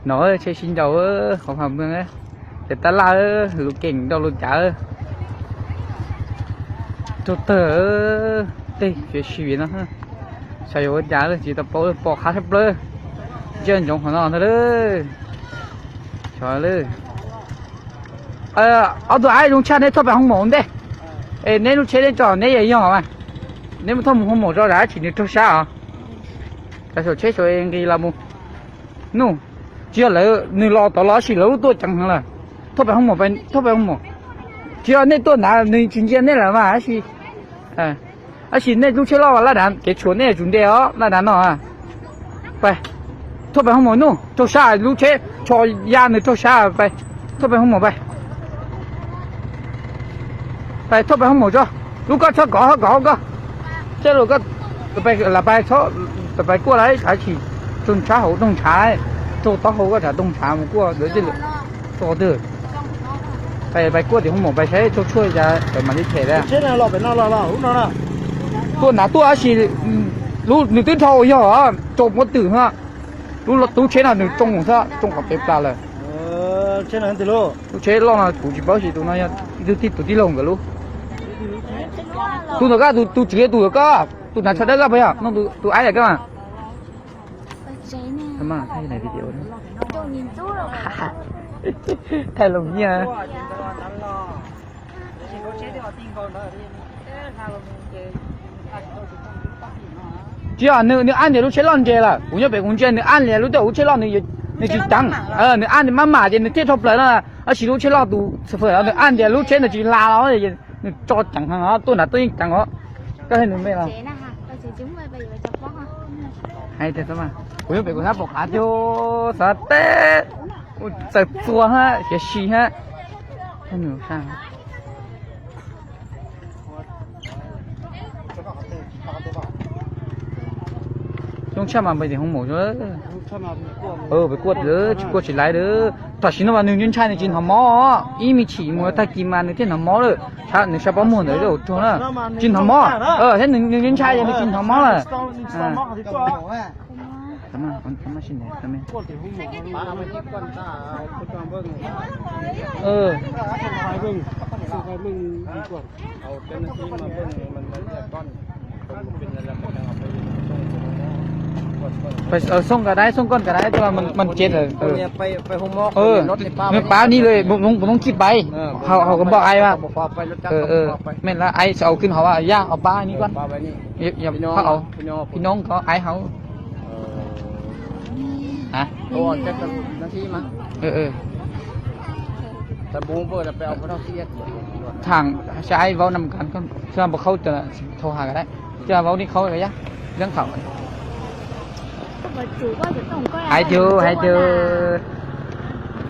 No tsheb sib ncaus, qhov pam mw, ces tab laj, lus keem nrau lus cav. Rau tawg, tej fiav sib no, xyov yuav ua cas tsis tau paub, pom qab sab plawg. Ntsia ntsoov qhov no ntag lawm. Ob tug aib zoo tshaj, neb thauj pem hoo maum ntej. Es neb lub tsheb neb tso neb yog yog mas, neb mus thauj mus hoo maum tso, dab tsi nws raug sab os. Cov saum tsheb saum nqis los mus. Nuj, tsis yog lawv, nws los tod los tab sis lawv lub tuaj ceev heev lawm. Thauj pem hoo maum, thauj pem hoo maum. Tsis yog nej tuaj nrad nws tsis ntsia nej lawm mas, tab sis, tab sis nej lub tsheb loj laj dav, kev tshuam nej tsum nte os laj dav no. Pais, thauj pem hoo maum nuj, raug sab lub tsheb, tsho ya nws raug sab, pais, thauj pem hoo maum pais. Pais thauj pem hoo maum tso, lub koj txhob kov, kov koj. Tej lus koj, lam pais, lam pais kuaj lawm, tab sis raug ntshav hauv, raug ntshav, raug taub hau koj tsam raug ntshav mus kuaj ntawd tej lus. Tso twg, pais kuaj tim hoo maum pais saib raug tshuaj cas pais mam li them. Tuaj nrad tuaj tab sis lub nws twb dhau yog tsaus muab twm, lub tub tsheb no nws tsoo xwb, tsoo qhov pem plas lawm. Lub tsheb loj no kuv tsis paub tab sis tus no yog ib tug tij, tus tij laug nkawd lub. Tus ntawm koj, tus tswv tus ntawm koj, tus hnav tsho dawb koj puas yog, tus aib ntawm koj. Thaij los nyiaj. Tsis yog, nws ab ntias lub tsheb loj ntses lawm, kuv nyob pem kuv ntsia nws ab ntias lub, lub tsheb loj nws tsis ceev, nws ab ntias maj mam ces nws thiaj dhau plaws no. Tab sis lub tsheb loj tus xo fawm nws ab ntias lub tsheb nws tsis la los, nws tso ceev heev os, tuaj nrad tuaj yeej ceev os. Koj thiaj nws me los. Hais tias, kuv nyob pem kuv sab pom qab tiag, xav teb, txawm txua hab, siav si hab. Zoo tshaj mas pais tim hoo maum, pais kuaj, tsis kuaj tsis laiv lawm. Tam sim no mas nws ntshai nws tsis hnov mob, ib me chim mus tag kis mas nws thiaj hnov mob lawm. Nws sab pob muag ntawd ua rog na, tsis hnov mob, thiab nws ntshai ces nws tsis hnov mob lawm. Xooj kas dai, xooj koj kas dai, mas ces nws pab ni lawm, kuv noob kij pais, hauv kuv npauj ai mas. Mej lawv ai au kws hauv yaj au pab ni koj, phi noob ko ai hauv. Thaam saib ai vaub nam kas, xyov npaum khaub, thau has kas dai, coj vaub ni khaub yaj, leej thaum. Hais tias, hais tias